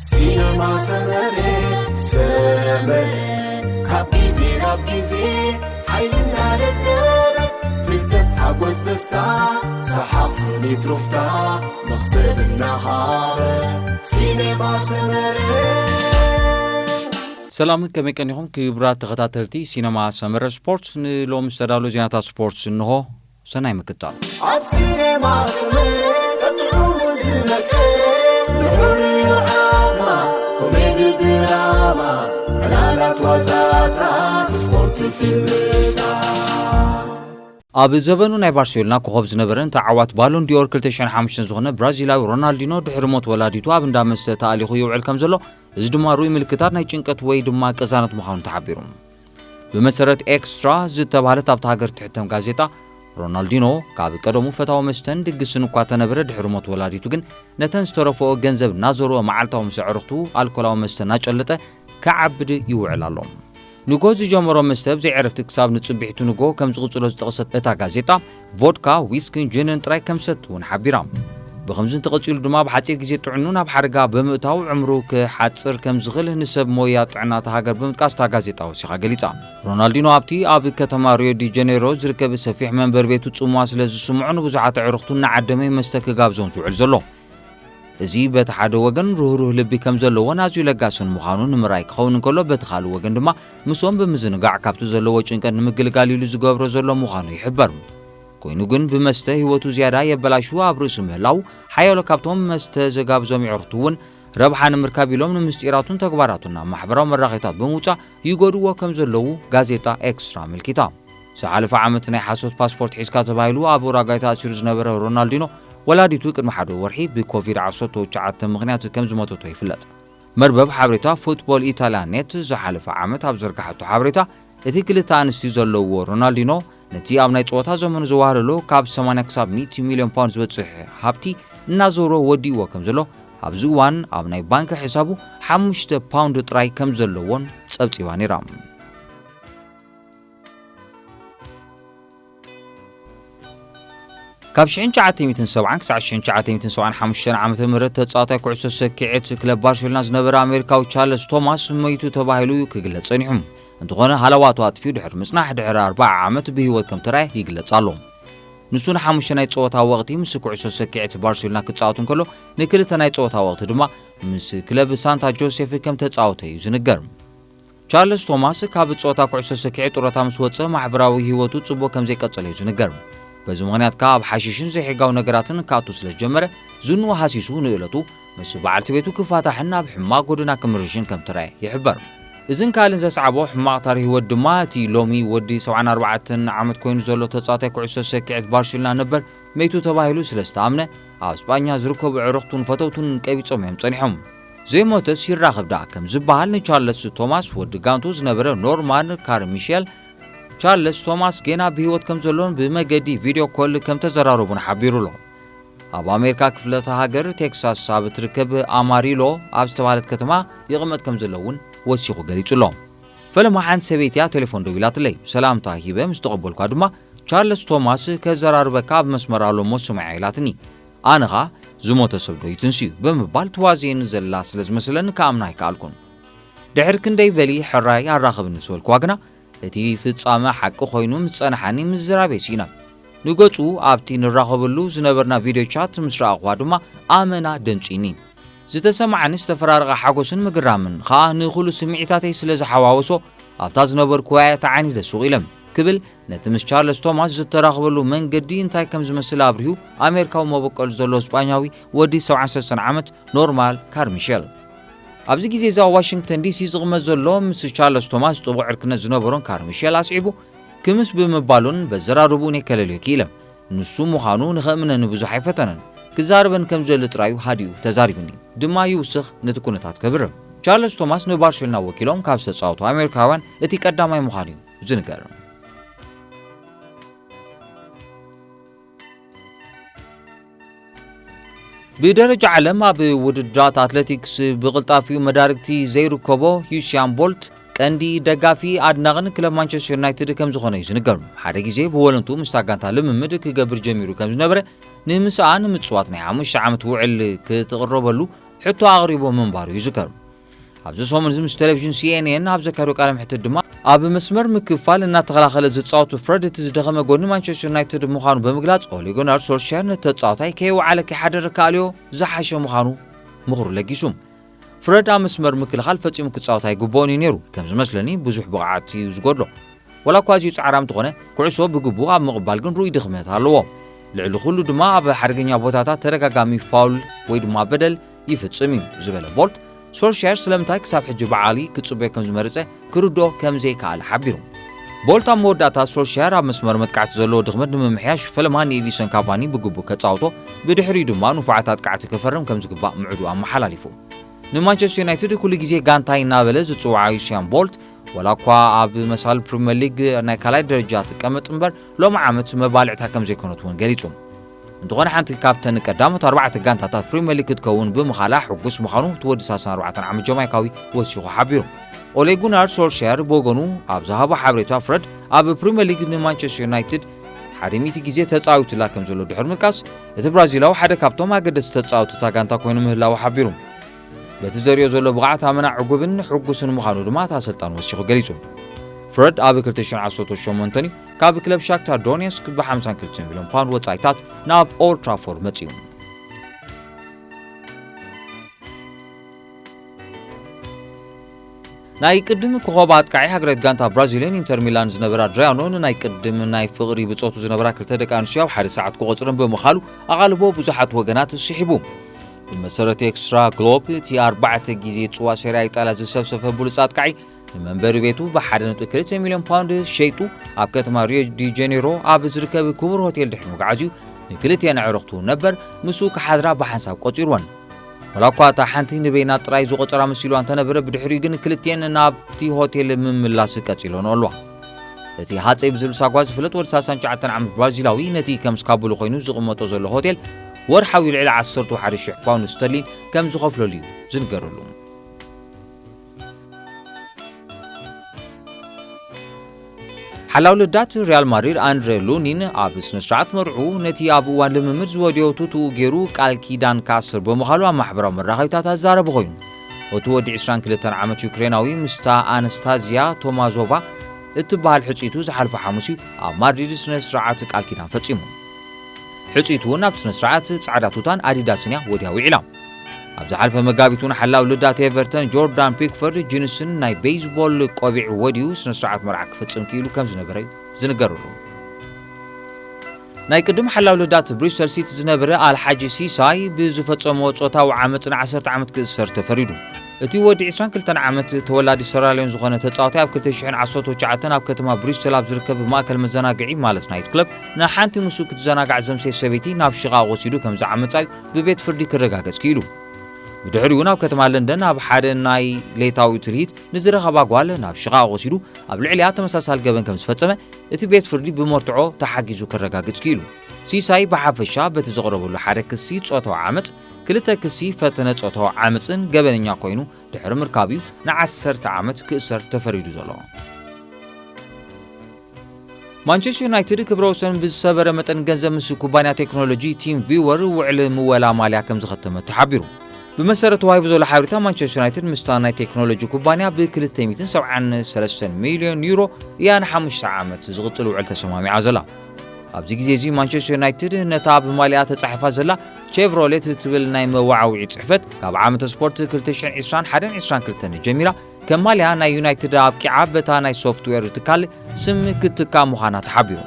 ሲነማ ሰመረ፣ ሰመረ፣ ካብ ግዜ ናብ ግዜ ሓይሊ እናደለበ፣ ፍልጠት፣ ሓጎስ፣ ደስታ፣ ሰሓቕ፣ ስኒት፣ ሩፍታ፣ መኽሰብ እናሃበ። ሲነማ ሰመረ። ሰላም፣ ከመይ ቀኒኹም ክቡራት ተኸታተልቲ ሲነማ ሰመረ ስፖርት? ንሎሚ ዝተዳለዉ ዜናታት ስፖርት እንሆ። ሰናይ ምክታል። ኣብ ሲነማ ሰመረ ጥዑሙ ዝመቀ፣ ልዑል ዓማ፣ ኮሜዲ ድራማ፣ ዕላላት ዋዛታት፣ ስፖርት ፊልምታት። ኣብ ዘበኑ ናይ ባርሴሎና ኮኸብ ዝነበረን ተዓዋት ባሎን ዲዮር ክልተ ሽሕን ሓሙሽተን ዝኾነ ብራዚላዊ ሮናልዲኖ ድሕሪ ሞት ወላዲቱ ኣብ እንዳ መስተ ተኣሊኹ ይውዕል ከም ዘሎ፣ እዚ ድማ ርኡይ ምልክታት ናይ ጭንቀት ወይ ድማ ቅዛነት ምዃኑ ተሓቢሩ። ብመሰረት ኤክስትራ ዝተባህለት ኣብታ ሃገር ትሕተም ጋዜጣ፣ ሮናልዲኖ ካብ ቀደሙ ፈታዊ መስተን ድግስን እኳ ተነበረ፣ ድሕሪ ሞት ወላዲቱ ግን ነተን ዝተረፈኦ ገንዘብ እናዘርወ መዓልታዊ ምስ ኣዕርኽቱ ኣልኮላዊ መስተ እናጨለጠ ክዓብድ ይውዕል ኣሎ። ንጎ ዝጀመሮ መስተ ብዘይ ዕረፍቲ ክሳብ ንጽብሒቱ ንጎ ከም ዝቕጽሎ ዝጠቕሰት እታ ጋዜጣ፣ ቮድካ፣ ዊስክን ጅንን ጥራይ ከም ዝሰቲ እውን ሓቢራ። ብኸምዚ እንተቐጺሉ ድማ ብሓጺር ግዜ ጥዕኑ ናብ ሓደጋ ብምእታው ዕምሩ ክሓጽር ከም ዝኽእል ንሰብ ሞያ ጥዕና እታ ሃገር ብምጥቃስ እታ ጋዜጣ ወሲኻ ገሊጻ። ሮናልዲኖ ኣብቲ ኣብ ከተማ ሪዮ ዲ ጀኔሮ ዝርከብ ሰፊሕ መንበሪ ቤቱ ጽምዋ ስለ ዝስምዖ ንብዙሓት ኣዕሩኽቱ እናዓደመ መስተ ክጋብዞም ዝውዕል ዘሎ። እዚ በቲ ሓደ ወገን ርህሩህ ልቢ ከም ዘለዎን ኣዝዩ ለጋስን ምዃኑ ንምርኣይ ክኸውን እንከሎ፣ በቲ ካልእ ወገን ድማ ምስኦም ብምዝንጋዕ ካብቲ ዘለዎ ጭንቀት ንምግልጋል ኢሉ ዝገብሮ ዘሎ ምዃኑ ይሕበር። ኮይኑ ግን ብመስተ ህይወቱ ዝያዳ የበላሹ ኣብ ርእሱ ምህላው፣ ሓያሎ ካብቶም መስተ ዘጋብዞም የዕሩኽቱ እውን ረብሓ ንምርካብ ኢሎም ንምስጢራቱን ተግባራቱን ናብ ማሕበራዊ መራኸቢታት ብምውጻእ ይጎድዎ ከም ዘለዉ ጋዜጣ ኤክስትራ ኣመልኪታ። ዝሓለፈ ዓመት ናይ ሓሶት ፓስፖርት ሒዝካ ተባሂሉ ኣብ ኡራጓይ ተኣሲሩ ዝነበረ ሮናልዲኖ፣ ወላዲቱ ቅድሚ ሓደ ወርሒ ብኮቪድ ዓሰርተ ትሽዓተ ምኽንያት ከም ዝሞተቶ ይፍለጥ። መርበብ ሓበሬታ ፉትቦል ኢታልያ ኔት ዝሓለፈ ዓመት ኣብ ዘርጋሓቶ ሓበሬታ፣ እቲ ክልተ ኣንስቲ ዘለውዎ ሮናልዲኖ ነቲ ኣብ ናይ ጸወታ ዘመኑ ዘዋህለሎ ካብ ሰማንያ ክሳብ ሚእቲ ሚልዮን ፓውንድ ዝበጽሕ ሃብቲ እናዘውሮ ወዲእዎ ከም ዘሎ፣ ኣብዚ እዋን ኣብ ናይ ባንክ ሕሳቡ ሓሙሽተ ፓውንድ ጥራይ ከም ዘለዎን ጸብጺባ ነይራ። ካብ ሽሕን ትሽዓተ ሚእትን ሰብዓን ክሳዕ ሽሕን ትሽዓተ ሚእትን ሰብዓን ሓሙሽተን ዓመተ ምህረት ተጻዋታይ ኩዕሶ ሰኪዔት ክለብ ባርሴሎና ዝነበረ ኣሜሪካዊ ቻርለስ ቶማስ መይቱ ተባሂሉ ክግለጽ ጸኒሑ። እንተኾነ ሃለዋቱ ኣጥፊኡ ድሕሪ ምጽናሕ ድሕሪ ኣርብዓ ዓመት ብህይወት ከም ተራእየ ይግለጽ ኣሎ። ንሱ ንሓሙሽተ ናይ ጸወታ ወቕቲ ምስ ኩዕሶ ሰኪዔት ባርሴሎና ክጻወት እንከሎ፣ ንክልተ ናይ ጸወታ ወቕቲ ድማ ምስ ክለብ ሳንታ ጆሴፍ ከም ተጻወተ እዩ ዝንገር። ቻርለስ ቶማስ ካብ ጸወታ ኩዕሶ ሰኪዔት ጡረታ ምስ ወጸ፣ ማሕበራዊ ህይወቱ ጽቡቕ ከም ዘይቀጸለ እዩ ዝንገር። በዚ ምኽንያት ከኣ ኣብ ሓሽሽን ዘይሕጋዊ ነገራትን ክኣቱ ስለ ዝጀመረ፣ ዝንኡ ሃሲሱ ንእለቱ ምስ በዓልቲ ቤቱ ክፋታሕን ናብ ሕማቕ ጎደና ክምርሽን ከም ተራእየ ይሕበር። እዝን ካልእን ዘስዓቦ ሕማቕ ታሪኽ ህይወት ድማ፣ እቲ ሎሚ ወዲ ሰብዓን ኣርባዕተን ዓመት ኮይኑ ዘሎ ተጻዋታይ ኩዕሶ ሰኪዔት ባርሴሎና ነበር መይቱ ተባሂሉ ስለ ዝተኣምነ፣ ኣብ ስጳኛ ዝርከቡ ኣዕሩኽቱን ፈተውቱን ቀቢጾም እዮም ጸኒሖም። ዘይሞተስ ይራኸብ ደኣ ከም ዝበሃል፣ ንቻርለስ ቶማስ ወዲ ጋንቱ ዝነበረ ኖርማን ካርሚሼል፣ ቻርለስ ቶማስ ጌና ብህይወት ከም ዘሎን ብመገዲ ቪድዮ ኮል ከም ተዘራረቡን ሓቢሩ ኣሎ። ኣብ ኣሜሪካ ክፍለተ ሃገር ቴክሳስ ኣብ እትርከብ ኣማሪሎ ኣብ ዝተባህለት ከተማ ይቕመጥ ከም ዘሎ እውን ወሲኹ ገሊጹ ኣሎ። ፈለማ ሓንቲ ሰበይቲ እያ ቴሌፎን ደዊላትለይ። ሰላምታ ሂበ ምስ ተቐበልኳ ድማ፣ ቻርለስ ቶማስ ከዘራርበካ ኣብ መስመር ኣሎ እሞ ስምዓ ኢላትኒ። ኣነ ኸኣ ዝሞተ ሰብ ዶ ይትንስዩ ብምባል ትዋዝየኒ ዘላ ስለ ዝመሰለኒ ክኣምና ኣይከኣልኩን። ድሕሪ ክንደይ በሊ ሕራይ ኣራኽብኒ ምስ በልክዋ ግና፣ እቲ ፍጻመ ሓቂ ኮይኑ ምስ ጸንሓኒ ምዝራብ እየ ስኢነ። ንገጹ ኣብቲ ንራኸበሉ ዝነበርና ቪድዮ ቻት ምስ ረኣኽዋ ድማ ኣመና ደንጹዩኒ። ዝተሰምዓኒ ዝተፈራረቐ ሓጎስን ምግራምን ኸኣ ንኹሉ ስምዒታተይ ስለ ዝሓዋወሶ፣ ኣብታ ዝነበርኩዋ እየ ተዓኒደ ሱቕ ኢለ ክብል ነቲ ምስ ቻርለስ ቶማስ ዝተራኽበሉ መንገዲ እንታይ ከም ዝመስል ኣብሪሁ ኣሜሪካዊ መበቆል ዘሎ ስጳኛዊ ወዲ ሰብዓን ሰለስተን ዓመት ኖርማል ካርሚሸል። ኣብዚ ግዜ እዚ ኣብ ዋሽንግተን ዲሲ ዝቕመጥ ዘሎ ምስ ቻርለስ ቶማስ ጥቡቕ ዕርክነት ዝነበሮን ካርሚሸል ኣስዒቡ ክምስ ብምባሉን በዘራርብኡን እየ ከለልዮ ክኢለ። ንሱ ምዃኑ ንኸእምነኒ ብዙሕ ኣይፈተነን። ክዛረበን ከም ዝደሊ ጥራዩ ሃዲኡ ተዛሪብኒ ድማ ይውስኽ ነቲ ኩነታት ከብርህ። ቻርለስ ቶማስ ንባርሴሎና ወኪሎም ካብ ዝተጻወቱ ኣሜሪካውያን እቲ ቀዳማይ ምዃኑ እዩ ዝንገር። ብደረጃ ዓለም ኣብ ውድድራት ኣትሌቲክስ ብቕልጣፊኡ መዳርግቲ ዘይርከቦ ዩስያን ቦልት ቀንዲ ደጋፊ ኣድናቕን ክለብ ማንቸስተር ዩናይትድ ከም ዝኾነ እዩ ዝንገር። ሓደ ግዜ ብወለንቱ ምስታ ጋንታ ልምምድ ክገብር ጀሚሩ ከም ዝነበረ ንምስኣ ንምጽዋት ናይ ሓሙሽተ ዓመት ውዕል ክትቕረበሉ ሕቶ ኣቕሪቦ ምንባሩ ይዝከር። ኣብዚ ሰሙን እዚ ምስ ቴሌቪዥን ሲኤንኤን ኣብ ዘካየዶ ቃለ መሕትት ድማ፣ ኣብ መስመር ምክፋል እናተኸላኸለ ዝጻወቱ ፍረድ፣ እቲ ዝደኸመ ጎኒ ማንቸስተር ዩናይትድ ምዃኑ ብምግላጽ፣ ኦሌ ጉናር ሶልሻየር ነቲ ተጻዋታይ ከየወዓለ ከይሓደረ ክኣልዮ ዝሓሸ ምዃኑ ምኽሩ ለጊሱ። ፍረድ ኣብ መስመር ምክልኻል ፈጺሙ ክጻወት ኣይግብኦን እዩ ነይሩ። ከም ዝመስለኒ ብዙሕ ብቕዓት እዩ ዝጎድሎ። ዋላ እኳ ኣዝዩ ጻዕራም እንተኾነ፣ ኩዕሶ ብግቡእ ኣብ ምቕባል ግን ርኡይ ድኽመት ኣለዎ። ልዕሊ ኩሉ ድማ ኣብ ሓደገኛ ቦታታት ተደጋጋሚ ፋውል ወይ ድማ በደል ይፍጽም እዩ ዝበለ ቦልት፣ ሶልሻየር ስለምንታይ ክሳብ ሕጂ ብዓሊ ክጽበዮ ከም ዝመረጸ ክርድኦ ከም ዘይከኣለ ሓቢሩ። ቦልት ኣብ መወዳእታ ሶልሻየር ኣብ መስመር መጥቃዕቲ ዘለዎ ድኽመት ንምምሕያሽ ፈለማ ንኤዲሰን ካቫኒ ብግቡእ ከጻውቶ፣ ብድሕሪኡ ድማ ንፉዓት ኣጥቃዕቲ ክፈርም ከም ዝግባእ ምዕዱ ኣመሓላሊፉ። ንማንቸስተር ዩናይትድ ኩሉ ግዜ ጋንታይ እናበለ ዝጽውዓ ዩሲያን ቦልት፣ ዋላ እኳ ኣብ መሳል ፕሪምየር ሊግ ናይ ካልኣይ ደረጃ ትቀመጥ እምበር፣ ሎሚ ዓመት መባልዕታ ከም ዘይኮነት እውን ገሊጹ። እንተኾነ ሓንቲ ካብተን ቀዳሞት ኣርባዕተ ጋንታታት ፕሪምየር ሊግ ክትከውን ብምኻላ ሕጉስ ምዃኑ እቲ ወዲ ሰላሳን ኣርባዕተን ዓመት ጀማይካዊ ወሲኹ ሓቢሩ። ኦሌ ጉናር ሶልሻየር ብወገኑ ኣብ ዝሃቦ ሓበሬታ፣ ፍረድ ኣብ ፕሪምየር ሊግ ንማንቸስተር ዩናይትድ ሓደ ሚእቲ ግዜ ተጻዊቱላ ከም ዘሎ ድሕሪ ምጥቃስ፣ እቲ ብራዚላዊ ሓደ ካብቶም ኣገደስቲ ተጻወትታ ጋንታ ኮይኑ ምህላዉ ሓቢሩ። በቲ ዘርእዮ ዘሎ ብቕዓት ኣመና ዕጉብን ሕጉስን ምዃኑ ድማ እቲ ኣሰልጣኒ ወሲኹ ገሊጹ። ፍረድ ኣብ ክልተ ሽሕን ዓሰርተ ሸሞንተን እዩ ካብ ክለብ ሻክታር ዶኔስክ ብ ሓምሳን ክልተን ሚልዮን ፓውንድ ወጻኢታት ናብ ኦልድ ትራፎርድ መጺኡ። ናይ ቅድም ኮኸብ ኣጥቃዒ ሃገራዊት ጋንታ ብራዚልን ኢንተር ሚላን ዝነበረ ኣድሪያኖ፣ ንናይ ቅድም ናይ ፍቕሪ ብጾቱ ዝነበራ ክልተ ደቂ ኣንስትዮ ኣብ ሓደ ሰዓት ክቖጽረን ብምኻሉ፣ ኣቓልቦ ብዙሓት ወገናት ስሒቡ። ብመሰረት ኤክስትራ ግሎብ፣ እቲ ኣርባዕተ ግዜ ጽዋ ሴሪያ ኢጣልያ ዝሰብሰፈ ብሉጽ ኣጥቃዒ፣ ንመንበሪ ቤቱ ብ ሓደ ነጥቢ ክልተ ሚልዮን ፓውንድ ሸይጡ፣ ኣብ ከተማ ሪዮ ዲ ጀኔሮ ኣብ ዝርከብ ክቡር ሆቴል ድሕሪ ምግዓዝ'ዩ ንክልቲኤን ኣዕሩኽቱ ነበር ምስኡ ክሓድራ ብሓንሳብ ቆጺርወን። ዋላ እኳ እታ ሓንቲ ንበይና ጥራይ ዝቖጸራ መሲልዋ እንተነበረ፣ ብድሕሪኡ ግን ክልቲኤን ናብቲ ሆቴል ምምላስ ቀጺሎን ኣለዋ። እቲ ሃጸይ ብዝብል ሳጓ ዝፍለጥ ወዲ ሰላሳን ትሽዓተን ዓመት ብራዚላዊ፣ ነቲ ከም ስካቡሉ ኮይኑ ዝቕመጦ ዘሎ ሆቴል ወርሓዊ ልዕሊ ዓሰርተ ሓደ ሽሕ ፓውንድ ስተርሊን ከም ዝኸፍለሉ እዩ ዝንገረሉ። ሓላው ልዳት ሪያል ማድሪድ ኣንድሬ ሉኒን ኣብ ስነ ስርዓት መርዕኡ፣ ነቲ ኣብ እዋን ልምምድ ዝወድዮ ቱትኡ ገይሩ ቃል ኪዳን ክኣስር ብምዃሉ ኣብ ማሕበራዊ መራኸቢታት ኣዛረቢ ኮይኑ። እቲ ወዲ ዕስራን ክልተን ዓመት ዩክሬናዊ ምስታ ኣነስታዝያ ቶማዞቫ እትበሃል ሕጽይቱ ዝሓለፈ ሓሙስ እዩ ኣብ ማድሪድ ስነ ስርዓት ቃል ኪዳን ፈጺሙ። ሕጽይቱ እውን ኣብቲ ስነ ስርዓት ጻዕዳ ቱታን ኣዲዳስን እያ ወዲያ ውዒላ። ኣብ ዝሓለፈ መጋቢት እውን ሓላው ልዳት ኤቨርተን ጆርዳን ፒክፈርድ ጂንስን ናይ ቤይዝቦል ቆቢዕ ወዲዩ ስነ ስርዓት መርዓ ክፍጽም ክኢሉ ከም ዝነበረ እዩ ዝንገረሉ። ናይ ቅድም ሓላው ልዳት ብሪስተል ሲቲ ዝነበረ ኣልሓጂ ሲሳይ ብዝፈጸሞ ጾታዊ ዓመጽ ን ዓሰርተ ዓመት ክእሰር ተፈሪዱ። እቲ ወዲ ዕስራን ክልተን ዓመት ተወላዲ ሰራልዮን ዝኾነ ተጻዋታይ ኣብ ክልተ ሽሕን ዓሰርተ ትሽዓተን ኣብ ከተማ ብሪስተል ኣብ ዝርከብ ማእከል መዘናግዒ ማለት ናይት ክለብ ንሓንቲ ምስኡ ክትዘናጋዕ ዘምሰየት ሰበይቲ ናብ ሽቓቕ ወሲዱ ከም ዝዓመጻ እዩ ብቤት ፍርዲ ክረጋገጽ ክኢሉ። ብድሕሪኡ ናብ ከተማ ለንደን ኣብ ሓደ ናይ ሌታዊ ትልሂት ንዝረኸባ ጓል ናብ ሽቓቕ ወሲዱ ኣብ ልዕሊኣ ተመሳሳሊ ገበን ከም ዝፈጸመ እቲ ቤት ፍርዲ ብመርትዖ ተሓጊዙ ከረጋግጽ ክኢሉ። ሲሳይ ብሓፈሻ በቲ ዝቐረበሉ ሓደ ክሲ ጾታዊ ዓመጽ፣ ክልተ ክሲ ፈተነ ጾታዊ ዓመጽን ገበነኛ ኮይኑ ድሕሪ ምርካብ እዩ ንዓሰርተ ዓመት ክእሰር ተፈሪዱ ዘሎ። ማንቸስተር ዩናይትድ ክብረ ወሰን ብዝሰበረ መጠን ገንዘብ ምስ ኩባንያ ቴክኖሎጂ ቲም ቪወር ውዕል ምወላ ማልያ ከም ዝኸተመ ተሓቢሩ። ብመሰረት ተዋሂቡ ዘሎ ሓበሬታ፣ ማንቸስተር ዩናይትድ ምስታ ናይ ቴክኖሎጂ ኩባንያ ብ ክልተ ሚእትን ሰብዓን ሰለስተን ሚልዮን ዩሮ እያ ንሓሙሽተ ዓመት ዝቕጽል ውዕል ተሰማሚዓ ዘላ። ኣብዚ ግዜ እዚ ማንቸስተር ዩናይትድ ነታ ብማልያ ተጻሒፋ ዘላ ቼቭሮሌት እትብል ናይ መወዓውዒ ጽሕፈት ካብ ዓመተ ስፖርት ክልተ ሽሕን ዕስራን ሓደን ዕስራን ክልተን ጀሚራ ከም ማልያ ናይ ዩናይትድ ኣብቂዓ በታ ናይ ሶፍትዌር ትካል ስም ክትትካ ምዃና ተሓቢሩ።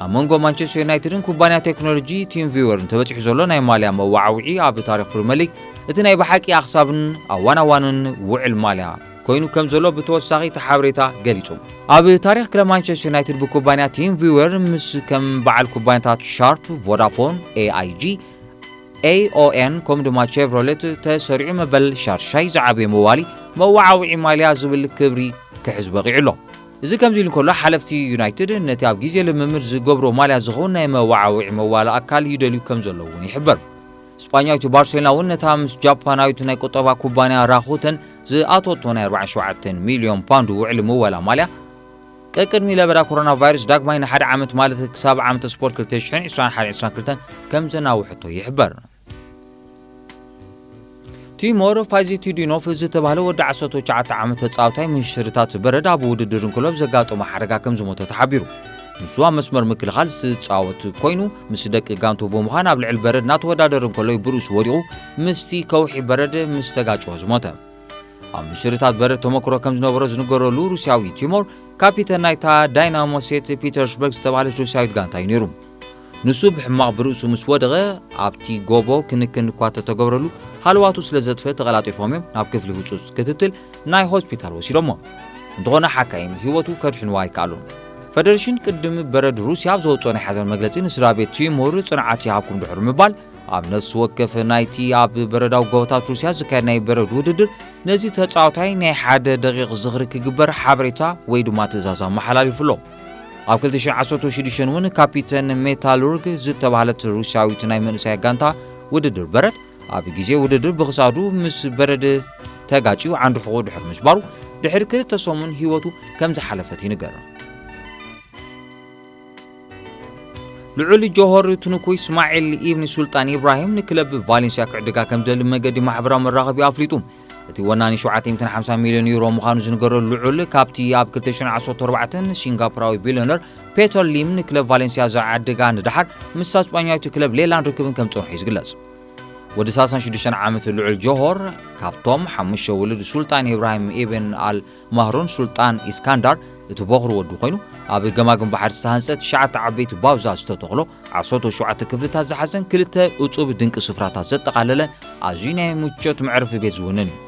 ኣብ መንጎ ማንቸስተር ዩናይትድን ኩባንያ ቴክኖሎጂ ቲም ቪወርን ተበጺሑ ዘሎ ናይ ማልያ መወዓውዒ ኣብ ታሪኽ ፕሪምየር ሊግ እቲ ናይ ብሓቂ ኣኽሳብን ኣዋናዋንን ውዕል ማልያ ኮይኑ ከም ዘሎ ብተወሳኺ እቲ ሓበሬታ ገሊጹ። ኣብ ታሪኽ ክለብ ማንቸስተር ዩናይትድ ብኩባንያ ቲም ቪወር ምስ ከም በዓል ኩባንያታት ሻርፕ፣ ቮዳፎን፣ ኤኣይጂ፣ ኤኦኤን ከምኡ ድማ ቼቭሮሌት ተሰሪዑ መበል ሻድሻይ ዝዓበየ መዋሊ መወዓውዒ ማልያ ዝብል ክብሪ ክሕዝ በቒዑ ኣሎ። እዚ ከምዚ ኢሉ እንከሎ፣ ሓለፍቲ ዩናይትድ ነቲ ኣብ ግዜ ልምምድ ዝገብሮ ማልያ ዝኸውን ናይ መወዓውዒ መዋሊ ኣካል ይደልዩ ከም ዘለዉ እውን ይሕበር። ስጳኛዊት ባርሴሎና እውን ነታ ምስ ጃፓናዊት ናይ ቁጠባ ኩባንያ ራኹተን ዝኣተወቶ ናይ ኣርባዓን ሸውዓተን ሚልዮን ፓውንድ ውዕሊ ምወላ ማልያ ቀቅድሚ ለበዳ ኮሮና ቫይረስ ዳግማይ ንሓደ ዓመት ማለት ክሳብ ዓመተ ስፖርት ክልተ ሽሕን ዕስራን ሓደን ዕስራን ክልተን ከም ዘናውሐቶ ይሕበር። ቲሞር ፋይዚቲዲኖፍ ዝተባህለ ወዲ ዓሰርተ ትሽዓተ ዓመት ተጻዋታይ ምሽርታት በረድ ኣብ ውድድር እንክሎ ብዘጋጠሞ ሓደጋ ከም ዝሞተ ተሓቢሩ። ንሱ ኣብ መስመር ምክልኻል ዝጻወት ኮይኑ፣ ምስ ደቂ ጋንቱ ብምዃን ኣብ ልዕሊ በረድ እናተወዳደረ እንከሎ እዩ ብርእሱ ወዲቑ ምስቲ ከውሒ በረድ ምስ ተጋጨወ ዝሞተ። ኣብ ምሽርታት በረድ ተመክሮ ከም ዝነበሮ ዝንገረሉ ሩስያዊ ቲሞር ካፒተን ናይታ ዳይናሞ ሴት ፒተርስበርግ ዝተባህለት ሩስያዊት ጋንታ እዩ ነይሩ። ንሱ ብሕማቕ ብርእሱ ምስ ወደቐ ኣብቲ ጎቦ ክንክን እኳ ተተገብረሉ፣ ሃለዋቱ ስለ ዘጥፈ ተቐላጢፎም እዮም ናብ ክፍሊ ህጹጽ ክትትል ናይ ሆስፒታል ወሲዶሞ። እንተኾነ ሓካይም ህይወቱ ከድሕንዋ ኣይከኣሉን። ፈደሬሽን ቅድሚ በረድ ሩስያ ኣብ ዘወፅኦ ናይ ሓዘን መግለፂ ንስድራ ቤት ቲሞር ጽንዓት ይሃብኩም ድሕሪ ምባል ኣብ ነፍሲ ወከፍ ናይቲ ኣብ በረዳዊ ጎቦታት ሩስያ ዝካየድ ናይ በረድ ውድድር ነዚ ተጻዋታይ ናይ ሓደ ደቂቕ ዝኽሪ ክግበር ሓበሬታ ወይ ድማ ትእዛዝ ኣመሓላሊፉ ኣሎ። ኣብ ክልተ ሽሕን ዓሰርተ ሽዱሽተን እውን ካፒተን ሜታሉርግ ዝተባህለት ሩስያዊት ናይ መንእሰያት ጋንታ ውድድር በረድ ኣብ ግዜ ውድድር ብኽሳዱ ምስ በረድ ተጋጭዩ ዓንዲ ሕቖኡ ድሕሪ ምስባሩ ድሕሪ ክልተ ሰሙን ህይወቱ ከም ዝሓለፈት ይንገር። ልዑል ጆሆር ቱንኩ እስማዒል ኢብን ሱልጣን ኢብራሂም ንክለብ ቫሌንሲያ ክዕድጋ ከም ዝደሊ መገዲ ማሕበራዊ መራኸቢ ኣፍሊጡ። እቲ ወናኒ ሸውዓተ ሚእትን ሓምሳን ሚልዮን ዩሮ ምዃኑ ዝንገረሉ ልዑል ካብቲ ኣብ ክልተ ሽሕን ዓሰርተ ኣርባዕተን ሲንጋፖራዊ ቢልዮነር ፔተር ሊም ንክለብ ቫሌንሲያ ዝዓደጋ ንደሓር ምስታ ስጳኛዊት ክለብ ሌላን ርክብን ከም ዝጸንሑ እዩ ዝግለጽ። ወዲ ሰላሳን ሽዱሽተን ዓመት ልዑል ጆሆር ካብቶም ሓሙሽተ ውሉድ ሱልጣን ኢብራሂም ኢብን ኣል ማህሩን ሱልጣን ኢስካንዳር እቲ ቦኽሪ ወዱ ኮይኑ፣ ኣብ ገማግም ባሕሪ ዝተሃንጸ ትሽዓተ ዓበይቲ ባውዛ ዝተተኽሎ ዓሰርተ ሸውዓተ ክፍልታት ዝሓዘን ክልተ እጹብ ድንቂ ስፍራታት ዘጠቓለለ ኣዝዩ ናይ ምቾት መዕረፊ ቤት ዝውንን እዩ።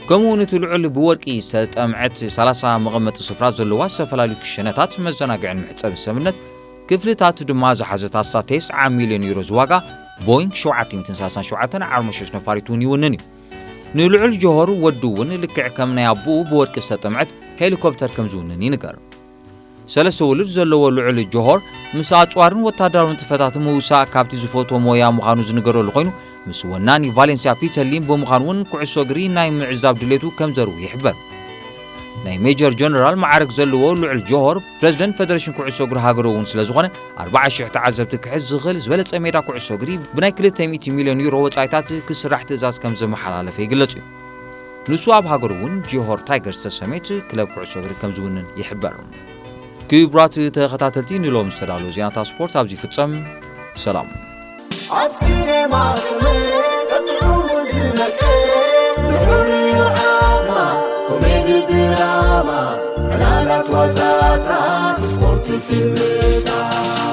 ከምኡ እውን እቲ ልዑል ብወርቂ ዝተጠምዐት ሰላሳ መቐመጢ ስፍራ ዘለዋ ዝተፈላለዩ ክሸነታት፣ መዘናግዕን መሕጸቢ ሰብነት ክፍልታት ድማ ዝሓዘት ኣስታት ተስዓ ሚልዮን ዩሮ ዝዋጋ ቦይንግ ሸውዓተ ሚእትን ሰላሳን ሸውዓተን ዓርሞሸሽ ነፋሪት እውን ይውንን እዩ። ንልዑል ጆሆር ወዱ እውን ልክዕ ከም ናይ ኣቦኡ ብወርቂ ዝተጠምዐት ሄሊኮፕተር ከም ዝውንን ይንገር። ሰለስተ ውሉድ ዘለዎ ልዑል ጆሆር ምስ ኣጽዋርን ወታደራዊ ንጥፈታትን ምውሳእ ካብቲ ዝፈትዎ ሞያ ምዃኑ ዝንገረሉ ኮይኑ፣ ምስ ወናኒ ቫሌንሲያ ፒተር ሊም ብምዃን እውን ኩዕሶ እግሪ ናይ ምዕዛብ ድሌቱ ከም ዘርዊ ይሕበር። ናይ ሜጀር ጀነራል ማዕረግ ዘለዎ ልዑል ጆሆር ፕረዚደንት ፈደሬሽን ኩዕሶ እግሪ ሃገሩ እውን ስለ ዝኾነ፣ ኣርባዓ ሽሕ ተዓዘብቲ ክሕዝ ዝኽእል ዝበለጸ ሜዳ ኩዕሶ እግሪ ብናይ ክልተ ሚእቲ ሚልዮን ዩሮ ወጻኢታት ክስራሕ ትእዛዝ ከም ዘመሓላለፈ ይግለጽ እዩ። ንሱ ኣብ ሃገሩ እውን ጆሆር ታይገርስ ዝተሰመየት ክለብ ኩዕሶ እግሪ ከም ዝውንን ይሕበር። ክቡራት ተኸታተልቲ፣ ንሎም ዝተዳለዉ ዜናታት ስፖርት ኣብዚ ይፍጸም። ሰላም። ኣብ ሲኔማ ሰመረ ቀጥዑ ዝመቀ ልዑል ዓማ ኮሜዲ ድራማ ዕላላት ዋዛታት ስፖርት ፊልምታት